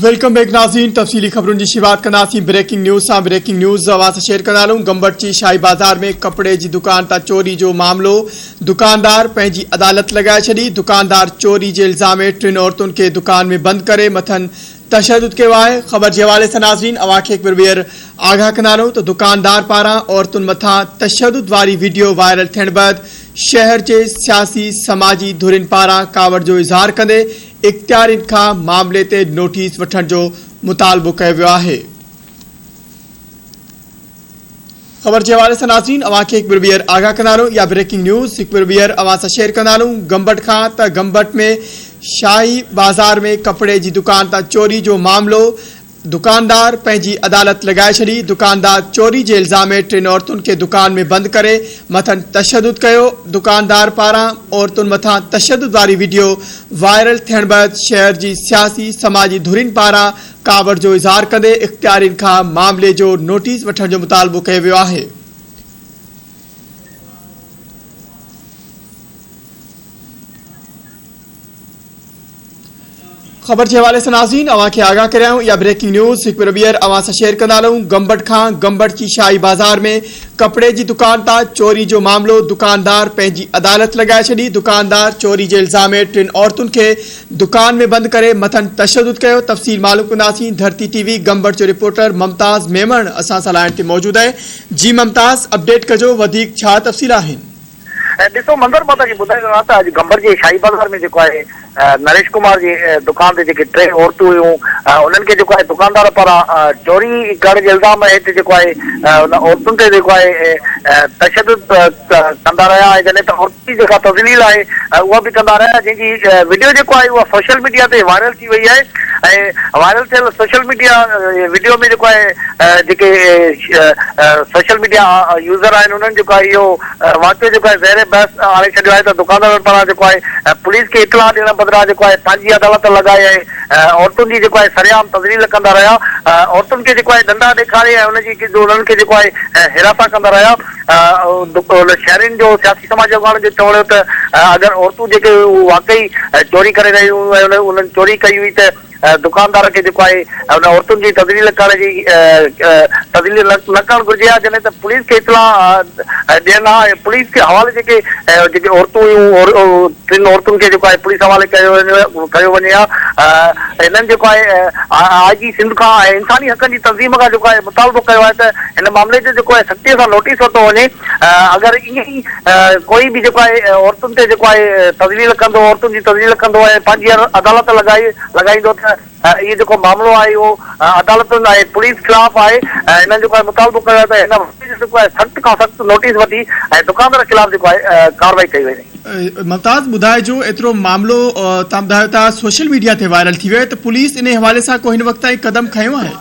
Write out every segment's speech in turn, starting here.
Welcome back ناظرين تفصيلي خبرن جي شروعات ڪنداسين بريڪنگ نيوز سان بريڪنگ نيوز اوهان سان شيئر ڪندا هلون گمبٽ جي شاهي بازار ۾ ڪپڙي جي دڪان تان چوري جو معاملو دڪاندار پنهنجي عدالت لڳائي ڇڏي دڪاندار چوري جي الزام ۾ ٽن عورتن کي دڪان ۾ بند ڪري مٿن تشدد ڪيو آهي خبر جي حوالي سان ناظرين اوهان کي هڪ ڀيرو ٻيهر آگاهه ڪندا هلون ته دڪاندار پاران عورتن مٿان تشدد واري وڊيو وائرل ٿيڻ بعد شهر جي سياسي سماجي ڌرين پاران ڪاوڙ جو اظهار ڪندي اختيارين کان معاملي تي نوٽيس وٺڻ جو مطالبو ڪيو ويو آهي. خبر جي حوالي سان ناظرين اوهان کي هڪ ڀيرو ٻيهر آگاهه ڪندا هلون اها بريڪنگ نيوز هڪ ڀيرو ٻيهر اوهان سان شيئر ڪندا هلون گمبٽ کان ته گمبٽ ۾ شاهي بازار ۾ ڪپڙي جي دڪان تان چوري جو معاملو دڪاندار پنهنجي عدالت لڳائي ڇڏي، دڪاندار چوري جي الزام ۾ ٽن عورتن کي دڪان ۾ بند ڪري مٿن تشدد ڪيو، دڪاندار پاران عورتن مٿان تشدد واري وڊيو وائرل ٿيڻ بعد شهر جي سياسي سماجي ڌرين پاران ڪاوڙ جو اظهار ڪندي اختيارين کان معاملي جو نوٽيس وٺڻ جو مطالبو ڪيو ويو آهي. خبر جي حوالي سان ناظرين اوهان کي آگاهه ڪريان اها بريڪنگ نيوز هڪ ڀيرو ٻيهر اوهان سان شيئر ڪندا هلون گمبٽ کان گمبٽ جي شاهي بازار ۾ ڪپڙي جي دڪان تان چوري جو معاملو دڪاندار پنهنجي عدالت لڳائي ڇڏي دڪاندار چوري جي الزام ۾ ٽن عورتن کي دڪان ۾ بند ڪري مٿن تشدد ڪيو تفصيل معلوم ڪنداسين ڌرتي ٽي وي گمبٽ جو رپورٽر ممتاز ميمڻ اسان سان لائين تي موجود آهي جي ممتاز اپڊيٽ ڪجو وڌيڪ ڇا تفصيل آهن. ۽ ڏسو منظر مان توهان کي ٻڌائي رهيو آهيان ته اڄ گمبٽ جي شاهي بازار ۾ جيڪو آهي نريش ڪمار جي دڪان تي جيڪي ٽي عورتون هيون انهن کي جيڪو آهي دڪاندار پاران چوري ڪرڻ جي الزام هيٺ جيڪو آهي ان عورتن تي جيڪو آهي تشدد ڪندا رهيا ۽ جڏهن ته عورتن جي جيڪا تذليل آهي اها به ڪندا رهيا جنهن جي وڊيو جيڪو آهي اها سوشل ميڊيا تي وائرل ٿي وئي آهي ۽ وائرل ٿيل سوشل ميڊيا وڊيو ۾ جيڪو آهي جيڪي سوشل ميڊيا يوزر آهن انهن جيڪو آهي اهو واقعو جيڪو آهي زير بحث آڻي ڇڏيو آهي ته دڪاندارن پاران جيڪو آهي پوليس کي اطلاع ڏيڻ بدران جيڪو آهي پنهنجي عدالت لڳائي ۽ عورتن جي جيڪو آهي سرعام تذليل ڪندا رهيا عورتن کي جيڪو آهي ڏنڊا ڏيکاري ۽ ان جي انهن کي جيڪو آهي هراسان ڪندا رهيا شهرين جو سياسي سماجي اڳواڻن جو چوڻ هو ته اگر عورتون جيڪي واقعي چوري ڪري رهيون هيون ۽ انهن چوري ڪئي هئي ته دڪاندار کي جيڪو آهي ان عورتن جي تذليل ڪرڻ جي تذليل نه ڪرڻ گهرجي ها جڏهن ته پوليس کي اطلاع ڏين ها ۽ پوليس کي حوالي جيڪي جيڪي عورتون هيون ٽن عورتن کي جيڪو آهي پوليس حوالي ڪيو ڪيو وڃي ها هنن جيڪو آهي آء جي سنڌ کان ۽ انساني حقن جي تنظيم کان جيڪو آهي مطالبو ڪيو آهي ته هن معاملي جو جيڪو آهي سختي سان نوٽيس ورتو وڃي اگر ائين ئي ڪوئي به جيڪو آهي عورتن تي جيڪو آهي تذليل ڪندو عورتن جي تذليل ڪندو ۽ پنهنجي عدالت لڳائي لڳائيندو ته اهو جيڪو معاملو آهي اهو عدالتن ۽ پوليس خلاف آهي ۽ هنن جيڪو آهي مطالبو ڪيو آهي ته هن واقعي جو جيڪو آهي سخت کان سخت نوٽيس وٺي ۽ دڪاندار خلاف جيڪو آهي ڪارروائي ڪئي وڃي. ممتاز ٻڌائجو ايترو معاملو تان ٻڌايو ٿا سوشل ميڊيا تي وائرل ٿي ويو آهي ته پوليس انهي حوالي سان ڪو هن وقت تائين قدم کنيو آهي؟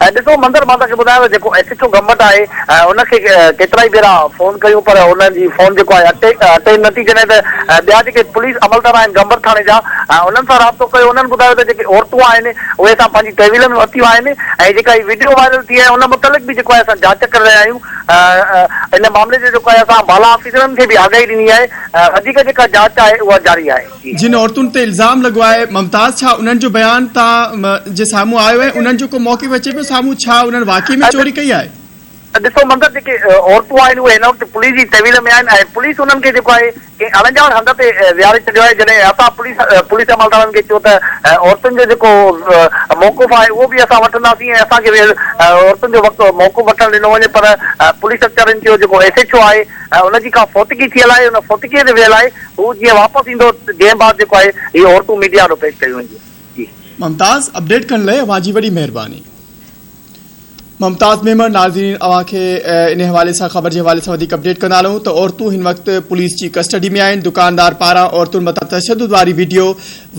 ۽ ڏسو منظر مان توهان کي ٻڌايان ته جيڪو ايس ايڇ او گمبٽ آهي ان کي ڪيترائي ڀيرا فون ڪيون پر ان جي فون جيڪو آهي اٽينڊ نه ٿي جڏهن ته ٻيا جيڪي پوليس عملدار آهن گمبٽ ٿاڻي جا انهن سان رابطو ڪيو انهن ٻڌايو ته جيڪي عورتون آهن اهي اسان پنهنجي تحويل ۾ ورتيون آهن ۽ جيڪا هي وڊيو وائرل ٿي آهي ان متعلق به جيڪو آهي اسان جاچ ڪري رهيا آهيون ان معاملي جو جيڪو آهي اسان بالا آفيسرن کي به آگاهي ڏني آهي وڌيڪ جيڪا جاچ آهي اها جاري آهي. جن عورتن تي الزام لڳو آهي ممتاز ڇا انهن جو بيان تان جي سامهون آيو آهي انهن جو ڪو موقف اچي پيو سامهون ڇا انهن واقعي ۾ چوري ڪئي آهي؟ ڏسو منظر جيڪي عورتون آهن اهي هن وقت پوليس جي تحويل ۾ آهن ۽ پوليس انهن کي جيڪو آهي ڪنهن اڻڄاڻ هنڌ تي ويهاري ڇڏيو آهي جڏهن اسان پوليس پوليس عملدارن کي چيو ته عورتن جو جيڪو موقف آهي اهو به اسان وٺنداسين ۽ اسان کي به عورتن جو موقف وٺڻ ڏنو وڃي پر پوليس اختيارين چيو جيڪو ايس ايڇ او آهي ان جي ڪا فوتگي ٿيل آهي ان فوتگي تي ويل آهي هو جيئن واپس ايندو جنهن بعد جيڪو آهي هي عورتون ميڊيا آڏو پيش ڪيون وينديون. جي. ممتاز اپڊيٽ ڪرڻ لئه اوهان جي وڏي مهرباني. ممتاز ميمڻ ناظرين اوهان کي ان حوالي سان خبر جي حوالي سان وڌيڪ اپڊيٽ ڪندا هلون ته عورتون هن وقت پوليس جي ڪسٽڊي ۾ آهن دڪاندار پاران عورتن مٿان تشدد واري وڊيو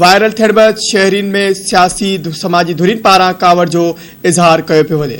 وائرل ٿيڻ بعد شهرين ۾ سياسي سماجي ڌرين پاران ڪاوڙ جو اظهار ڪيو پيو وڃي.